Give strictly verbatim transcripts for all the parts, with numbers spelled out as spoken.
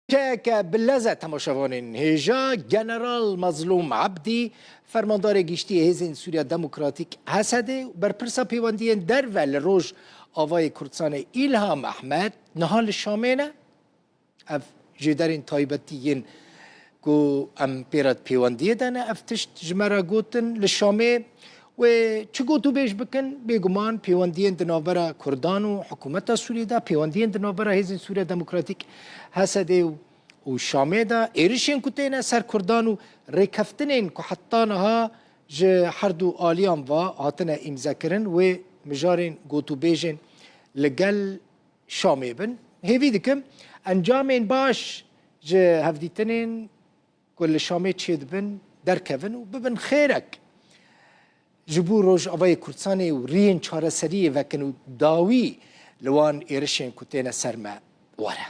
Çeke bi leze temaşevanên hêja, General Mazlûm Ebdî, fermandarê giştî yê Hêzên Sûriya Demokratîk, H S D, û berpirsa pêwendiyên derve li Rojavayê Kurdistanê, Îlham Ehmed, niha li Şamê ne. Ev jêderên taybetî yên ku em pê re pêwendiyê de ne, ev tişt ji me re gotin li Şamê. Wê çi gotûbêj bikin? Bêguman pêwendiyên di navbera Kurdan û hikûmeta Sûriyê de, pêwendiyên di navbera Hêzên Sûriya Demokratîk, H S D û, û Şamê de, êrişên ku têne ser Kurdan û rêkeftinên ku heta niha ji her du aliyan ve hatine îmzekirin, wê mijarên gotûbêjên li gel Şamê bin. Hêvî dikim encamên baş ji hevdîtinên ku li Şamê çêdibin derkevin û bibin xêrek ji bo Rojavayê Kurdistanê û riyên çareseriyê vekin û dawî li wan êrişên ku têne ser me were.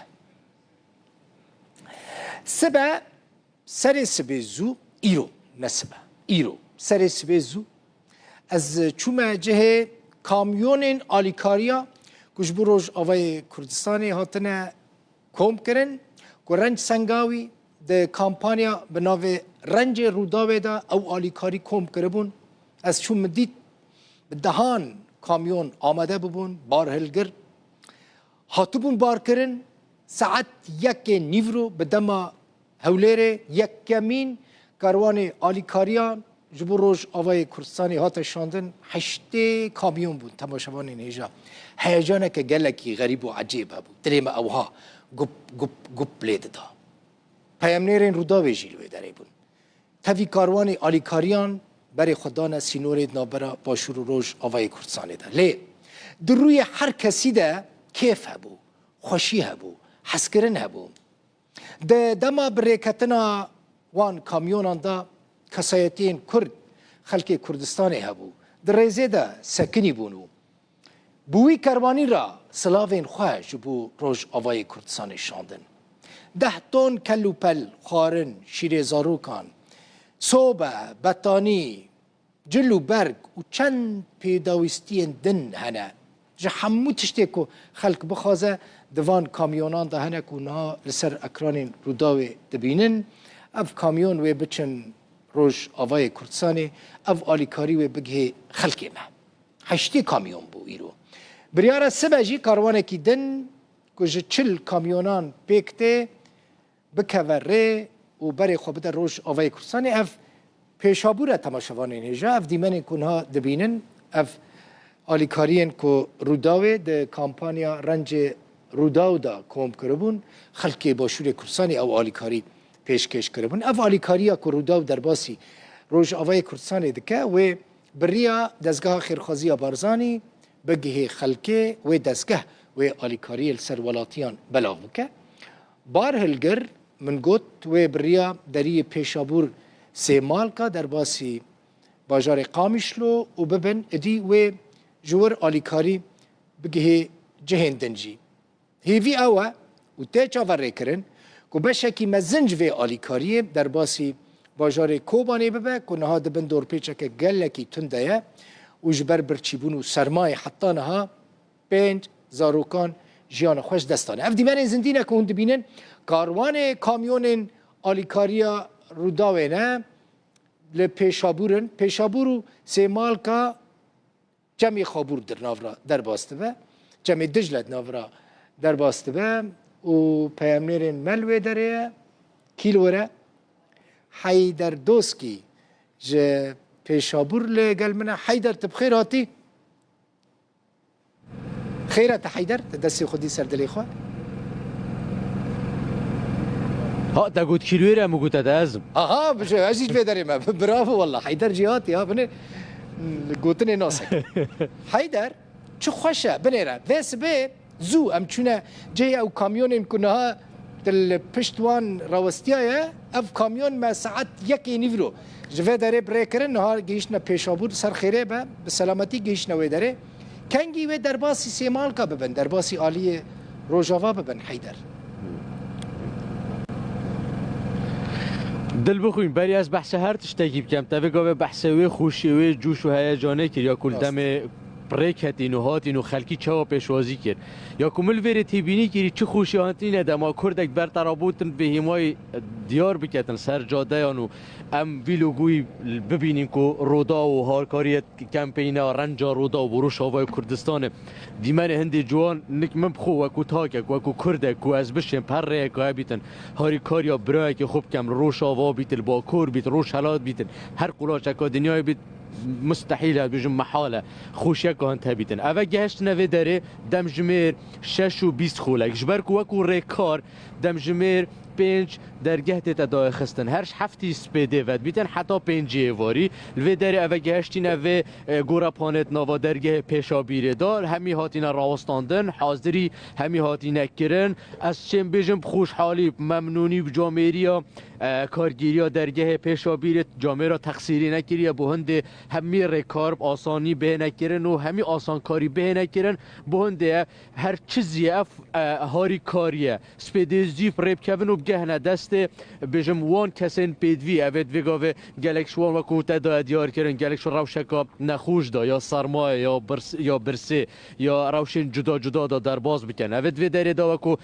Sibe, serê sibê zû, îro, ne sibe, îro, serê sibê zû, ez çûme cihê kamyonên alîkariya ku ji bo Rojavayê Kurdistanê hatine kom kirin, ku Renc Sengawî di kampanya bi navê Rencê Rûdawê de ew alîkarî kom kiribûn. Ez çûm, min dît bi dehan kamyon amade bibûn, barhilgir hatibûn barkirin. Saet yekê nîvro bi dema Hewlêrê yekemîn karwanê alîkariyan ji bo Rojavayê Kurdistanê hate şandin, heştê kamyon bûn. Temaşevanên hêja, heyecaneke gelekî xerîb û ecêb hebû. Dilê me ewha gup, gup, gup lê dida. Peyamnêrên Rûdawê jî li wê derê bûn. Tevî karwanê alîkariyan berê xwe dane sînorê di navbera Başûr û Rojavayê Kurdistanê de. Lê di rûyê her kesî de kêf hebû, xweşî hebû, hezkirin hebû. Di dema birêketina wan kamyonan de kesayetiyên Kurd, xelkê Kurdistanê hebû. Di rêzê de sekinî bûn û bi wî kerwanî re silavên xwe ji bo Rojavayê Kurdistanê şandin. Deh ton kel û pel xwarin, şîrê zarokan, sobe, betanî, cil û berg û çend pêdawîstiyên din hene. Ji hemû tiştê ku xelk bixwaze di van kamyonan de hene ku niha li ser ekranên Rûdawê dibînin. Ev kamyon wê biçin Rojavayê Kurdistanê, ev alîkarî wê bigihê xelkê me. Heştê kamyon bû îro. Biryara sibe jî karwanekî din ku ji çil kamyonan pêk tê, bikeve rê û berê xwe bide Rojavayê Kurdistanê. Ev Pêşabûr e, temaşevanên hêja. Ev dîmenên ku niha dibînin, ev alîkariyên ku Rûdawê di kampanya Rencê Rûdaw de kom kiribûn, xelkê Başûrê Kurdistanê ew alîkarî pêşkêş kiribûn. Ev alîkariya ku Rûdaw derbasî Rojavayê Kurdistanê dike, wê bi riya Dezgeha Xêrxwaziya Barzanî bigihê xelkê, wê dezgeh wê alîkariyê li ser welatiyan belav bike. Barhilgir, min got, wê bi riya deriyê Pêşabûr Sêmalka derbasî bajarê Qamişlo û bibin, idî wê ji wir alîkarî bigihê cihên din jî. Hêvî ew e û tê çaverêkirin ku beşekî mezin ji vê alîkariyê derbasî bajarê Kobanê bibe ku niha di bin dorpêçeke gelekî tund de ye û ji ber birçîbûn û sermayê heta niha pênc zarokan jiyana xwe ji dest dane. Ev dîmenên zindî ne ku hûn dibînin, karwanê kamyonên alîkariya Rûdawê ne, li Pêşabûr in. Pêşabûr û Sêmalka Çemê Xabûr di nav re derbas dibe. Çemê Dicle di nav re derbas dibe û peyamnêrên me li wê derê ye. Kî li wir e? Heyder Doskî ji Pêşabûr li gel min e. Heyder, tu bi xêr hatî. Xêr e te Heyder, te destê xwe dî ser dilê xwe. Ha, te got kî li wê re, min got te ez im. Aha, bi-, ez jî ji vê derê me. Bravo wallah. Heyder jî hatiye, ha, binê gotinê nasek. Heyder, çi xweş e, binêre. Vê sibê zû em çûne cihê ew kamyonên ku niha li pişt wan rawestiyaye. Ev kamyon me saet yekê nîvro ji vê derê bi rê kirin, niha gihîştine Pêşabûr, ser xêrê be, bi selametî gihîştine wê derê. Kengî wê derbasî Sêmalka bibin, derbasî aliyê Rojava bibin, Heyder? Dil bixwîn, berî ez behsa her tiştekî bikem, te vê gavê behsa wê xweşiyê, wê coş û heyecanê kir, ya ku li Rast. demê rêketîn û hatîn û xelkî çawa pêşwazî kir. Ya ku min li vêrê têbînî kirî çi xweşiya hatîne dema Kurdek ber terabûtin bi hêmayî diyar biketin ser cadeyan û em vî logoyî bibînin ku Rûdaw û harkariyê kempeyna renca Rûdaw bo Rojavayê Kurdistanê. Dîmenê hindê ciwan nik min bi xwe wekû takek, wekû Kurdek ku ez bişêm bi her rêyeka hebîtin, harîkariya birayekê xwe bikem, li Rojava bît, li Bakur bît, Rojhelat bît, her qulaçeka dinyayê bît, mustehîl e, bêjim mehal e. Xweşiyeka hin hebîtin. Eve gehiştine vê derê demjimêr şeş û bîst xulek. Ji ber ku wekû rêkar demjimêr pênc dergeh tête dayixistin. Her ji heftî spêdê vedbîtin heta pêncî êvarî. Li vê derê eve gehiştîne vê, e, gorepanê di nava dergehê Pêşabîrê de. Hemî hatîne rawestandin, hazirî hemî hatîne kirin. Ez çêm bêjim bi xweşhalî, bi memnûnî, bi camêriya, e, kargêriya dergehê Pêşabîrê camêra texsîrî nekiriye. Bo hindê hemî rêkar bi asanî bihêne kirin û hemî asankarî bihêne kirin. Bo hindê ye her çi zî ev, e, harîkarî ye. Spêdê zî bi rê bikevin û bigehne destê, bêjim, wan kesên pêdivî. Ev ê di vê gavê gelek ji wan wekû te daye diyar kirin, gelek ji rewşeka nexweş de ya sermayê ya birs-, ya birsê ya rewşên cuda cuda de derbas bikin. Ev ê di vê derê de wekû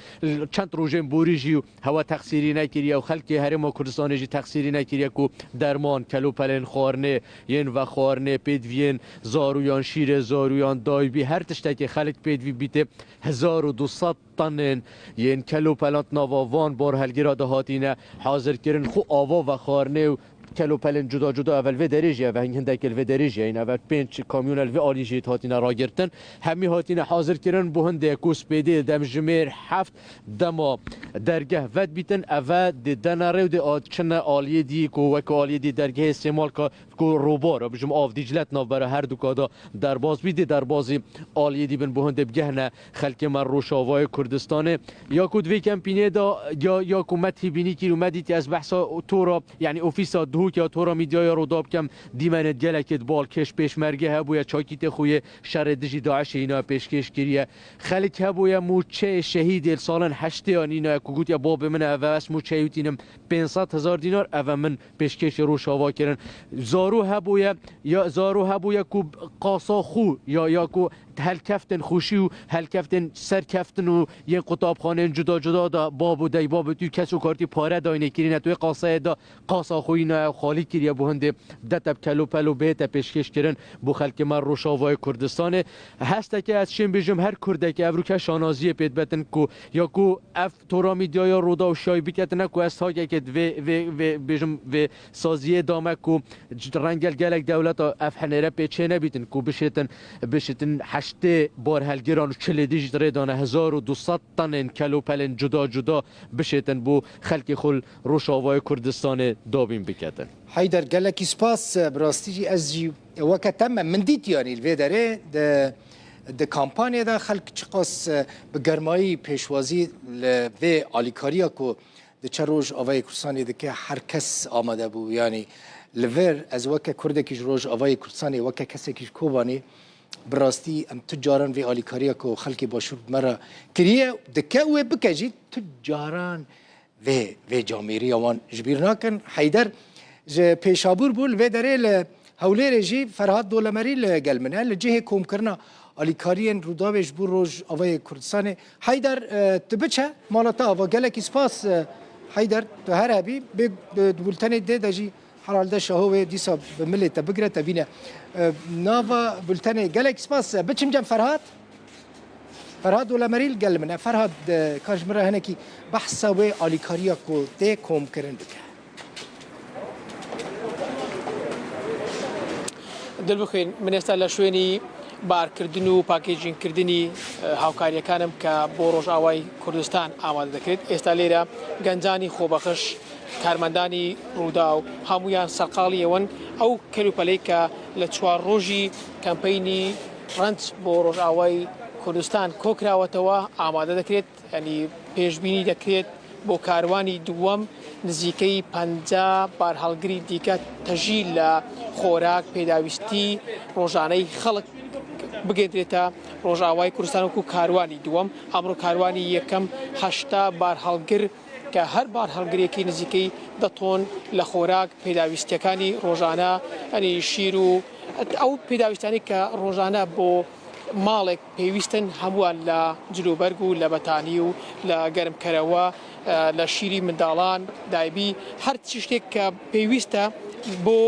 çend rojên borî jî hewa texsîrî nekiriye û xelkê Herêma Kurdistanê jî texsîrî nekiriye ku derman, kelopelên xwarinê, yên vexwarinê, pêdiviyên zaroyan, şîrê zaroyan, daybî, her tiştekê xelk pêdivî bîtê. Hezar û du sed tonên yên kelopelan di nava van barhelgêra de hatîne hazirkirin, xwe ava vexwarinê û kelopelên cuda cuda evel vê derê jî, eve hindekê li vê derê jî, yîn evel pênc kamyonel vê alî jî hatîne ragirtin. Hemî hatîne hazirkirin, bo hindê ku spêdê demjimêr heft dema dergeh vedbîtin, eve dê dene rê û dê a-, çine aliyê dî ku wek aliyê dî dergehê Sêmalka ku rûbar, bijim, av Dîcle di navbera her du ka de derbas bî, dê derbazî aliyê dî bin, bo hindê bigehne xelkê me Rojavayê Kurdistanê. Ya ku di vê kempînê de ya, ya ku me têbînî kir û me dîtî, ez behsa tora, yanî ofîsa Duhok ya Tora Mîdyaya Rûdaw bikem, dîmenê gelekê di balkêş pêşmerge hebûye, çakîtê xwe yê şerê dijî DAIŞê îna pêşkêş kiriye. Xelk hebûye mûçeyê şehîdê li salên heştê ya nîna ye ku gotiye, babê min e, eve ez mûçeyê wî tînim pênc sed hezar dînar, eve min pêşkêşî Rojava kirin. Zaro hebûye, ya zaro hebûye ku qasa xwe ya, ya ku helkeftin xweşî û helkeftin serkeftin û yên qutabxaneyên cuda cuda de bab û deybabê tu kes û kartî pare dayîne kirîne, tu yê qasayê de qasa xwe îna xalî kiriye, bo hindê dete bi kelopelo bihête pêşkêş kirin bo xelkê me Rojavayê Kurdistanê. Hesteke ez şên bêjim, her Kurdekê ev rûke şanaziyê pê dibetin ku ya ku ev Tora Mîdyaya Rûdaw şayî biketine ku ez takekê di vê, vê, vê, bêjim, vê saziyê dame ku c-, rengel gelek dewleta ev henêre pê çê nebîtin ku bişêtin, bişêtin heştê barhelgiran û çilê dî jî di rê dane, hezar û du sed tonên kelopelên cuda cuda bişêtin bo xelkê xwe li Rojavayê Kurdistanê dabîn biketin. Heyder, gelekî spas. Bi rastî jî ez jî weke te me, min dît, yanî li vê derê di, di kampanyê de xelk çiqas bi germayî pêşwazî li vê alîkariya ku diçe Rojavayê Kurdistanê dike, her kes amade bû. Yanî li vir ez weke Kurdekî ji Rojavayê Kurdistanê, weke kesekî ji Kobanê, bi rastî em tu caran vê alîkariya ku xelkê Başûr bi me re kiriye, dike û wê bike jî, tu caran vê, vê camêriya wan ji bîr nakin. Heyder, ji Pêşabûr bû, li vê derê li Hewlêrê jî Ferhat Dolemerî li gel min e, li cihê komkirina alîkariyên Rûdawê ji bo Rojavayê Kurdistanê. Heyder, e, tu biçe, mala te ava. Gelekî spas, e, Heyder, tu her hebî. Bê, e, di bultenê dê de jî herhalde Şaho wê dîsa bi milê te bigire, te bîne. E, nava bultenê, gelekî spas, e, biçim cem Ferhat. Ferhat Dolemerî li gel min e. Ferhat, e, ka ji min re hinekî behsa wê alîkariya ku tê komkirin bike. Dilbixwîn, min êsta لە شوێنی بارکردن و پاکێجینگکردنی، ئە، هاوکارییەکانم کە بۆ ڕۆژئاوای کوردستان ئامادە دەکرێت. ئێستا لێرە گەنجانی خۆبەخش، کارمەندانی ڕووداو، هەمویان سەرقاڵی ئەوەن ئەو کەلوپەلەی کە لە چوار ڕۆژی کەمپەینی ڕەنج بۆ ڕۆژئاوای کوردستان کۆکراوەتەوە، ئامادە دەکرێت. یعنی، پێشبینی دەکرێت بۆ کاروانی دووەم نزیکەی پەنجا بارهەڵگری دیکە تەژی لە خۆراک، پێداویستی ڕۆژانەی خەڵک بگەێنرێتە ڕۆژئاوای کوردستان وەکو کاروانی دووەم. ئەمڕۆ کاروانی یەکەم هەشتا بارهەڵگر، کە هەر بارهەڵگرێکی نزیکەی دە تۆن لە خۆراک، پێداویستیەکانی ڕۆژانە، یعنی شیر و ئەو پێداویستانەی کە ڕۆژانە بۆ ماڵێک پێویستن، هەمووان لە جلوبەرگ و لە بەتانی و لە گەرمکەرەوە، لە شیری منداڵان دایبی، هەر چ شتێک کە پێویستە بۆ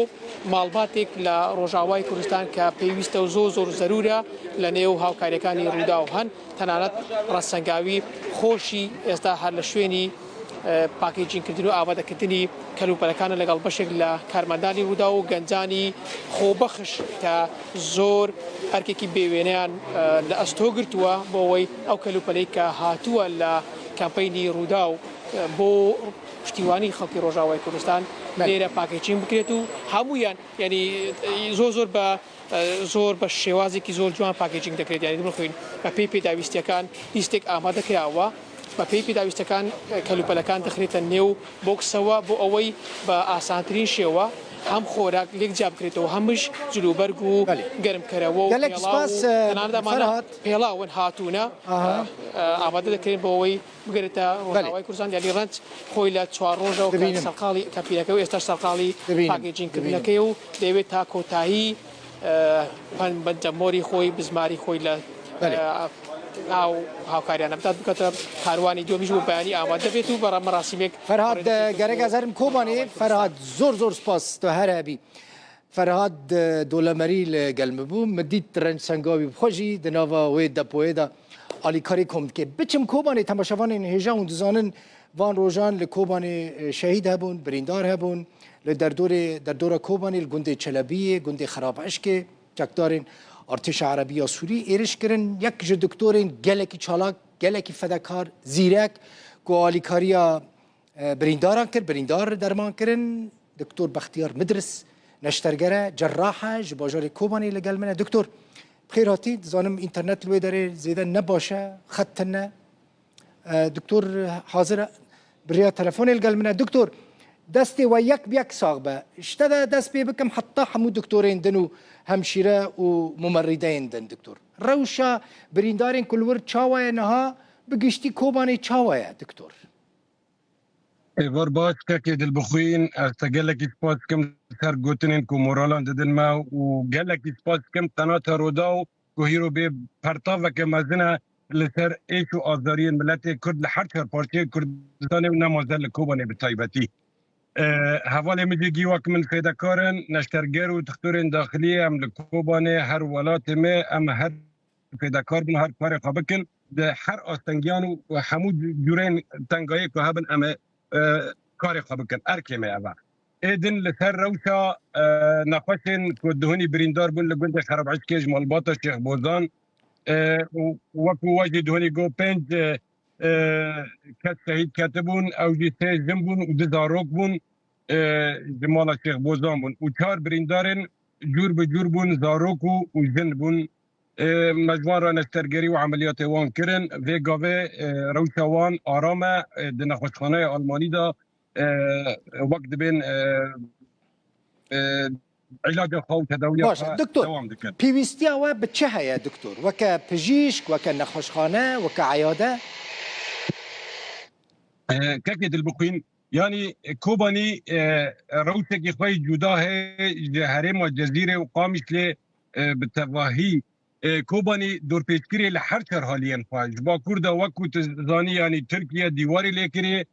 ماڵباتێک لە ڕۆژاوای کوردستان کە پێویستە و زۆر زۆر زەرورە لە نێو هاوکاریەکانی ڕووداو هەن، تەنانەت ڕەسەنگاوی خۆشی ئێستا هەر لە شوێنی پاکیجینکردن و ئامادەکردنی کەلوپەلەکانە لەگەڵ بەشێک لە کارمەندانی ڕوودا و گەنجانی خۆبەخش کە زۆر ئەرکێکی بێوێنەیان لە ئەستۆ گرتووە بۆ ئەوەی ئەو کەلوپەلەی کە هاتووە لە کەمپەینی ڕوودا و بۆ پشتیوانی خەڵکی ڕۆژاوای کوردستان لێرە پاکیجین بکرێت و هەمویان، یعنی، زۆر زۆر بە زۆر بە شێوازێکی زۆر جوان پاکیجینگ دەکرێت، یعنی بخۆین بە پێی پێداویستیەکان لیستێک ئامادە کراوە، بە پێی پێداویستەکان کەلوپەلەکان دەخرێتە نێو بۆکسەوە بۆ ئەوەی بە ئاسانترین شێوە هەم خۆراک لێک جیا بکرێتەوە، هەمش جلوبەرگ و گەرمکەرەوە و پێڵاو و تەنانەت ئەمانە پێڵاون هاتوونە، ئامادە دەکرێن بۆ ئەوەی بگەرێتە ڕۆژاوای کوردستان، یعنی ڕەنج خۆی لە چوار ڕۆژەوە کە سەرقاڵی کەپینەکە و ئێستا سەرقاڵی پاکیجینکردنەکەی و دەیەوێت تا کۆتایی پەنبەندە مۆری خۆی، بزماری خۆی لە ئاو هاوکاریانە بدات، بکاتە کاروانی دووەمیش بۆ بەیانی ئامادە بێت و بەڕە مەراسیمێک. فەرهاد، گەرەک ئەزەرم کۆبانێ. فەرهاد، زۆر زۆر سپاس، تۆ هەر هەبی. فەرهاد دۆلەمەری لە گەلمە بوو، من دیت رەنج سەنگاوی بخۆژی دناوا وێ دەپۆێدا ئالیکاری کۆم دکێ. بچم کۆبانێ، تەماشەوانێن هێژا و دزانن، وان ڕۆژان لە کۆبانێ شەهید هەبوون، بریندار هەبوون، لە دەردۆرێ، دەردۆرە کۆبانێ، لە گوندێ چەلەبیە، گوندێ خراب عشکێ، چەکدارên Artêşa Erebiya Sûrî êriş kirin. Yek ji doktorên gelekî çalak, gelekî fedekar, zîrek ku alîkariya, e, birîndaran kir, birîndar derman kirin, Doktor Bextiyar Midris, neşterger e, cerrah e, ji bajarê Kobanê li gel min e. Doktor, bi xêr hatî, dizanim înternet li wê derê zêde ne baş e, xet tune. E, doktor hazir e, bi rêya telefonê li gel min e. Doktor, destê we yek bi yek sax be. Ji te de dest pê bikim, heta hemû doktorên din û hemşîre û mumerrîdeyên din, doktor. Rewşa birîndarên ku li wir çawa ye niha, bi giştî Kobanê çawa ye, doktor? Êvar baş, kekê Dilbixwîn, ez te gelekî spas dikim ser gotinên ku moralan didin me û gelekî spas dikim qenata Rodaw ku hîro bê pertaveke mezin e li ser êş û azariyên miletê Kurd li her çar parçeyê Kurdistanê û nemaze li Kobanê bi taybetî. E, hevalê min jî gî wek min fêdekar in, neşterger û dixtorên daxiliyê, em li Kobanê her welatê me, em her fêdekar bin, her karê xwe bikin. Di her astengiyan û hemû cûrên tengayê ku hebin, em ê, e, karê xwe bikin. Erkê me ev e. Ê din li ser rewşa, e, nexweşên ku dihunî birîndar bûn li gundê Xerabişkê ji malbata Şêx Bozan, e, û wekû we jî dihunî got pênc, e, e, kes şehîd ketibûn, ew jî sê jin bûn û du zarok bûn, e, ji mala Şêx Bozan bûn. Û çar birîndarên cûr bi cûr bûn, zarok û, û jin bûn. E, me ji wan re neştergerî û emeliyatê wan kirin. Vê gavê, e, rewşa wan aram e, e, di nexweşxaneya Almanî de, e, wek dibên, e, e, îlaca xwe û tedawiya xwe dewam dikin. Pêwîstiya we bi çi heye, doktor? Weke pijîşk, weke nexweşxane, weke eyade? E, kekê Dilbixwîn, yanî, e, Kobanî, e, rewşekî xwe yî cuda heye ji herêma Cezîrê û Qamişlê, e, bi tevahî. E, Kobanî dorpêçkirê li her çar haliyên xwe. Ji bakur de wekû tu zanî, yanî Tirkiye dîwarê lê kiriye,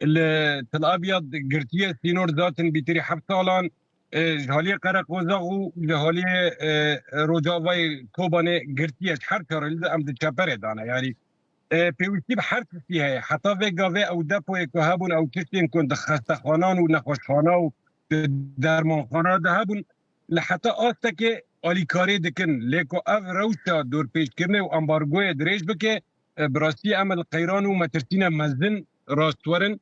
li Til Abyad girtiye sînor zaten bîtirî heft salan, e, ji haliyê Qereqozax û ji haliyê, e, Rojavayê Kobanê girtiye, ji her çar halî de em di çeperê de ne. Yanî, e, pêwîstî bi her tiştî heye. Heta vê gavê ew depoyê ku hebûn, ew tiştên ku di xestexanan û nexweşxana û di dermanxana de hebûn, li heta astekê alîkarî dikin. Lê ku ev rewşa dorpêçkirinê û ambargoyê dirêj bike, e, bi rastî em li qeyran û metirsîne mezin rastwerin.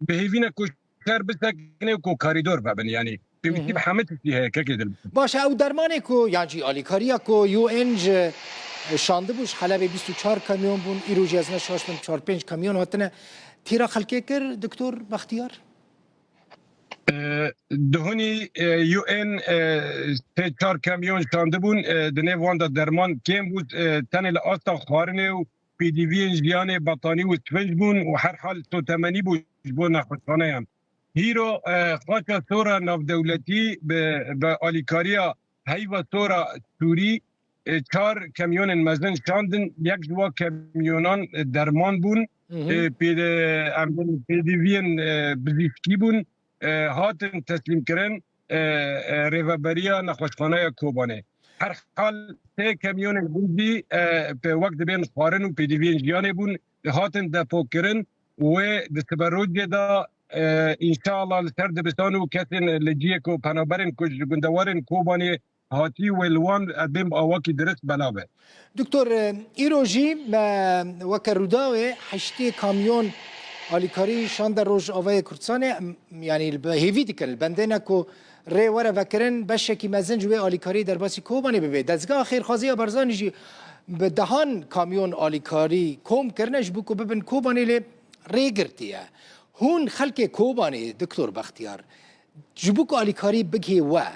Bi hêvî ne ku şer bisekine û ku karîdor vebin. Yanî pêwîstî bi hemû tiştî heye, kekê Dilbixwîn. Baş e, ew dermanê ku, yan jî alîkariya ku U N ji, e, şandibû ji Helebê bîst û çar kamyon bûn, îro jî ez ne şaş bim çar pênc kamyon hatine têra xelkê kir, doktor Bextiyar? E, dihunî, e, U N, e, sê çar kamyon şandibûn, e, di nêv wan de derman kêm bû, e, tenê li asta xwarinê û pêdiviyên jiyanê, betanî û sivinc bûn û herhal sotemenî bû ji bo nexweşxaneyan. Hîro, e, xaça sor e navdewletî bi, bi alîkariya heyva sora Sûrî, e, çar kamyonên mezin şandin, yek ji wa kamyonan, e, derman bûn, Hı hı. e, pêde-, em, pêdiviyên, e, bizîskî bûn, e, hatin teslîmkirin, e, e, Rêveberiya Nexweşxaneya Kobanê. Her hal sê kamyonên din jî, e, pe-, wek dibên xwarin û pêdiviyên jiyanê bûn, hatin depokirin û wê di siberojê de, e, înşallah li ser dibistan û kesên li cihê ku penaberên ku ji gundewarên Kobanê hatî wê li wan, e, bên bi awakî dirist belav e. Doktor, e, îro jî me weke Rûdawê heştê kamyon alîkarî şande Rojavayê Kurdistanê, em, yanî li be-, hêvî dikin, li bendê ne ku rê were vekirin, beşekî mezin ji wê alîkariyê derbasî Kobanê bibe. Dezgeha Xêrxwaziya Barzanî jî bi dehan kamyon alîkarî kom kirine ji bo ku bibin Kobanê, lê rê girtiye. Hûn xelkê Kobanê, Doktor Bextiyar, ji bo ku alîkarî bigihê we,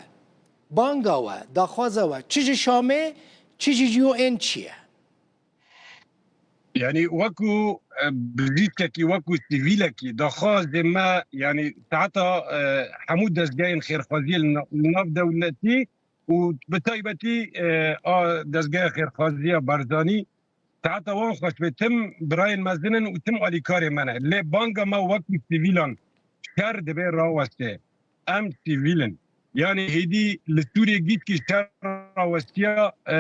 banga we, daxwaza we, çi ji Şamê, çi jî ji U N çi ye? Yanî wekû, e, bizîskekî, wekû sivîlekî, daxwazê me, yanî saeta, e, hemû dezgehên xêrxwaziyê li na-, li nav dewletî û bi taybetî, e, a dezgeha xêrxwaziya Barzanî, saeta wan xweş be, tim birayên mezin in û tim alîkarê me ne. Lê banga me wekî sivîlan, şer divê raweste. Em sivîl in. Yanî hêdî li Sûriyê gîskî şer rawestiya, e,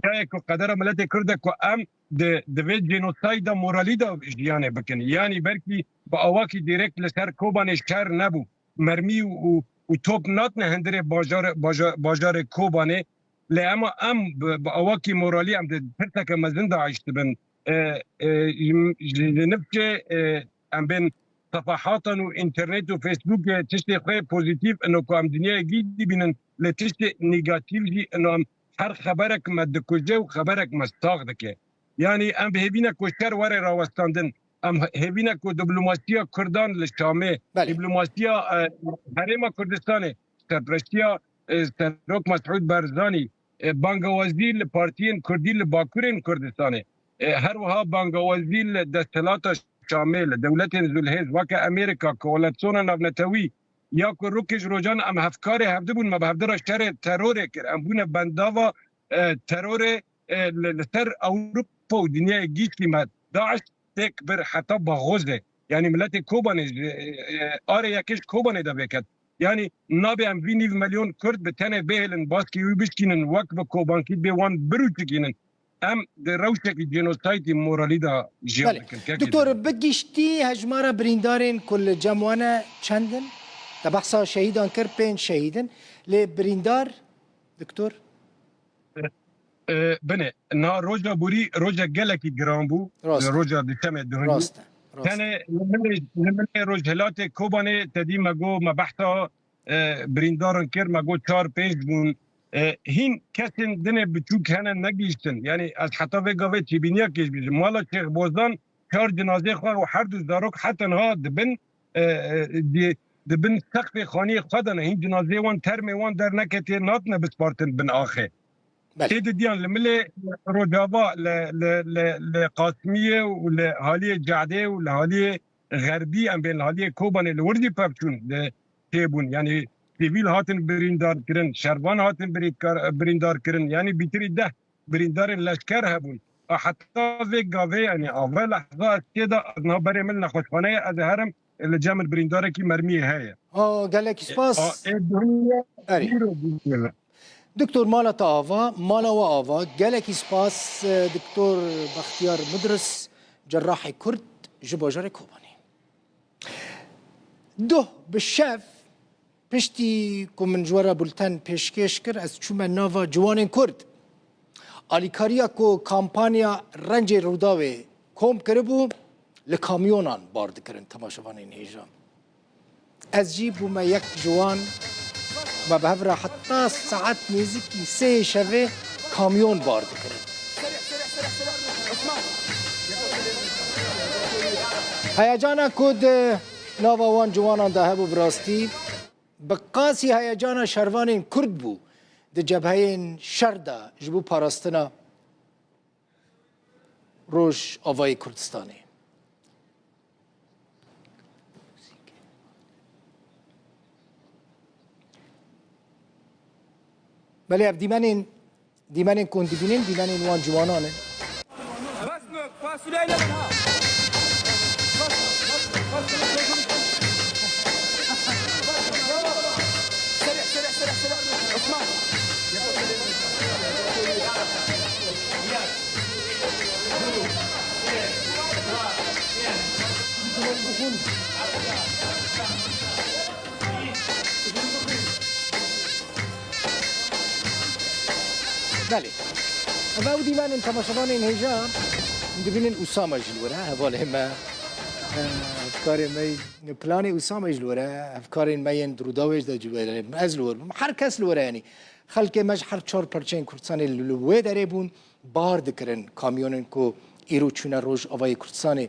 ya ku qedera miletê Kurd e ku em di, di vê jenosayda moralî de jiyanê bikin. Yanî belkî bi awakî dirêk li ser Kobanê şer nebû. Mermî û, û top natine hundirê bajar-, baja-, bajarê Kobanê. Lê ema em bi, bi awakî moralî em di tirseke mezin de ayiş dibin. E, e, ji, ji nifşê, e, em bên sefahatan û înternet û Facebook, e, tiştê xwe pozîtîf ino ku em dinyayê gî dibînin, lê tiştê negatîf jî ino em her xeberek me dikuje û xeberek me sax dike. Yanî em bi hêvî ne ku şer were rawestandin. Em hêvî ne ku diplomasiya Kurdan li Şamê, Belê. diplomasiya, e, Herêma Kurdistanê, serpereştiya, e, Serok Mesûd Barzanî, e, bangawazî li partiyên Kurdî li Bakurên Kurdistanê, e, her wiha bangawazî li desthilata Şamê, li dewletên Zulhêz weke Amerîka, Koalîsyona Navnetewî, ya ku rokê ji rojan em hevkarê hevdî bûn, me bi hevdî re şerê terorê kir. Em bûne bendava, e, terorê, e, li, li ser Ewropa û dinyayê gîşkî me. DAIŞ têk bir heta Baxozê. Yanî miletê Kobanê ji, e, e, arê yekê ji Kobanê de vêket. Yanî nabe em vî nîv milyon Kurd bi tenê bihêlin, baskê wî bişkînin, wek bi Kobankî bê wan birûçikînin. Em di rewşekî jenosaytî moralî de jiyan Belê. dikin. Kekê Doktor, dikin. Bi giştî hejmara birîndarên ku li cem wan e çend in? Te behsa şehîdan kir, pênc şehîd in. Lê birîndar, Doktor? E, binê, na roja borî roja gelekî giran bû. Rast. Roja duşemê duhî. Rast e, rast e. Tenê li milê, li milê Rojhilatê Kobanê te dî me got me behsa, e, birîndaran kir, me got çar pênc bûn. E, hîn kesên dinê biçûk hene negihîştin. Yanî ez heta vê gavê têbîniyekê ji bînim. Mala Şêx Bozan çar cinazê xwe û her du zarok heta niha dibin, e, e, di, di bin seqfê xaniyê xwe de ne. Hîn cinazeyê wan, termê wan derneketiye, natine bispartin bin axê. Belê. Tê didiyan li milê Rojava, li, li, li, li Qasimiyê û li haliyê Cadê û li haliyê Xerbî, em bên li haliyê Kobanê li wir jî pevçûn, li têbûn. Yanî sivîl hatin birîndar kirin, şervan hatin birîkar-, birîndar kirin. Yanî bîtirî deh birîndarên leşker hebûn. A heta vê gavê, yanî a vê lehza ez tê de, ez niha berê min nexweşxaneyê, ez ê herim, li cem min birîndarekî mermiyê heye. A, gelekî spas. A, ê duhî ye, Erê. îro bûye. Doktor, mala te ava, mala we ava. Gelekî spas, e, Doktor Bextiyar Mudris, cerrahê Kurd ji bajarê Kobanê. Duh bi şev, piştî ku min ji we re bulten pêşkêş kir, ez çûme nava ciwanên Kurd. Alîkariya ku kampanya Rencê Rûdawê kom kiribû, li kamyonan bar dikirin, temaşevanên hêja. Ez jî bûme yek ji wan, me bi hev re heta saet nêzîkî sê şevê kamyon bar dikirin. Heyecana ku di nava wan ciwanan de hebû, bi rastî bi qasî heyecana şervanên Kurd bû di cebheyên şer de ji bo parastina Rojavayê Kurdistanê. Belê ev dîmenên, dîmenên ku hûn dibînin, dîmenên wan ciwanan in. Belê. Ev ew dîmenên temaşevanên hêja dibînin Usame jî li wir e, hevalê me. Hevkarê me, planê Usame jî li wir e, hevkarên me yên di Rûdawê jî de ji wir e, ez li wir bûm. Her kes li wir e, yanî. Xelkê me ji her çar perçeyên Kurdistanê li, li wê derê bûn, bar dikirin kamyonên ku îro çûne Rojavayê Kurdistanê.